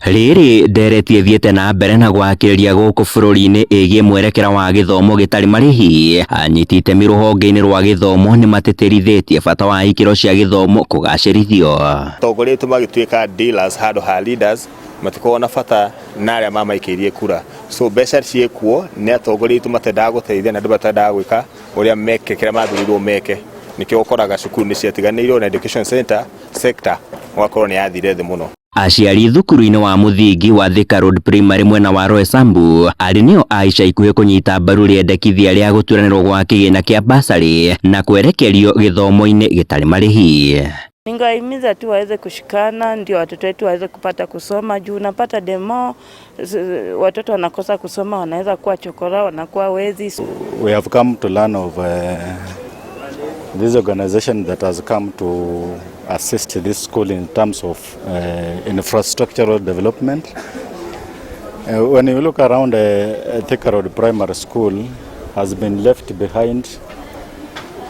Rĩrĩ ndereti ĩthiĩte na mbere na gwakĩrĩria gũkũ bũrũri-inĩ ĩgiĩ mwerekera wa gĩthomo gĩtarĩ marĩhi, anyiti itemi rũhonge-inĩ rwa gĩthomo nĩmatĩtĩrithĩtie bata wa ikĩro cia gĩthomo kũgacĩrithio. Atongoria aitũ magĩtuĩka dealers handũ ha leaders, matikoragwo na bata na arĩa mamaikĩirie kura. So mbeca ciĩkuo nĩ atongoria aitũ matendaga gũteithia na andũ matendaga gwĩka ũrĩa meke kĩrĩa mathurirwo meke. Nĩkĩo ũkoraga cukuru nĩ ciatiganĩirio na education center sector ũgakorwo nĩ yathire thĩ mũno. Aciari thukuru-inĩ wa mũthingi wa Thika Road Primary mwena wa Roysambu arĩ nĩo a ica ikuhĩ kũnyita mbaru rĩendekithia rĩa gũturanĩrwo gwa kĩgĩna kĩa basarĩ na kwerekerio gĩthomo-inĩ gĩtarĩ marĩhi. Ningewahimiza tu waweze kushikana ndio watoto wetu waweze kupata kusoma juu unapata demo watoto wanakosa kusoma, wanaweza kuwa chokora, wanakuwa wezi. We have come to learn of this organization that has come to assist this school in terms of infrastructural development. When you look around, Thika Road Primary School has been left behind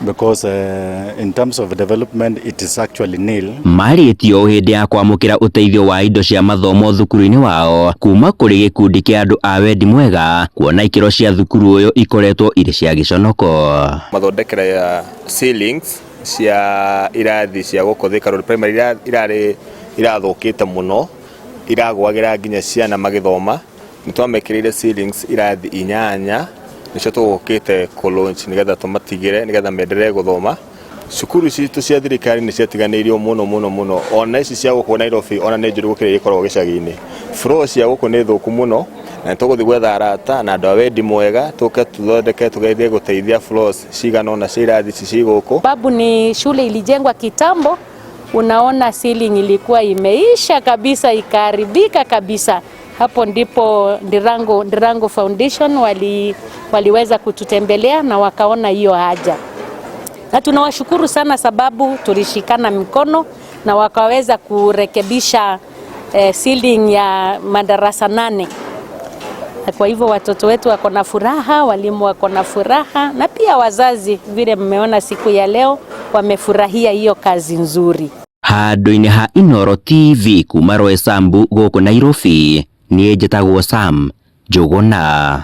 because in terms of development it is actually nil. Marĩtio hĩndĩ ya kwamũkĩra ũteithio wa indo cia mathomo thukuru-inĩ wao kuma kũrĩ gĩkundi kĩa andũ a wendi mwega kuona ikĩro cia thukuru ũyũ ikoretwo irĩ cia gĩconoko. Mathondekera ya ceilings cia irathi cia gũkũ Thika Road Primary irarĩ irathũkĩte mũno, iragwagĩra nginya ciana magĩthoma. Nĩ twamekĩrĩire ceilings irathi 8, nĩcio tũgũkĩte kũ launch nĩgetha tũmatigĩre nĩgetha menderee gũthoma. Cukuru citũ cia thirikari nĩ ciatiganĩirio mũno mũno mũno, ona ici cia gũkũ Nairobi ona nĩ njũru gũkĩra iria ikoragwo gĩcagi-inĩ. Floor cia gũkũ nĩ thũku mũno na nĩ tũgũthiĩ gwetha arata na andũ a wendi mwega tũke tũthondeke tũgerie gũteithia floors cigana ũna cia irathi ici ci gũkũ. Sababu ni shule ilijengwa kitambo, unaona ceiling ilikuwa imeisha kabisa, ikaharibika kabisa. Hapo ndipo Ndirangu Foundation waliweza kututembelea na wakaona hiyo haja. Na tunawashukuru sana sababu tulishikana mikono na wakaweza kurekebisha ceiling ya madarasa 8. Na kwa hivyo watoto wetu wako na furaha, walimu wako na furaha, na pia wazazi vile mmeona siku ya leo wamefurahia hiyo kazi nzuri. Handũ-inĩ ha Inooro TV kuma Roysambu gũkũ Nairobi, niĩ njĩtagwo Sam Njũgũna.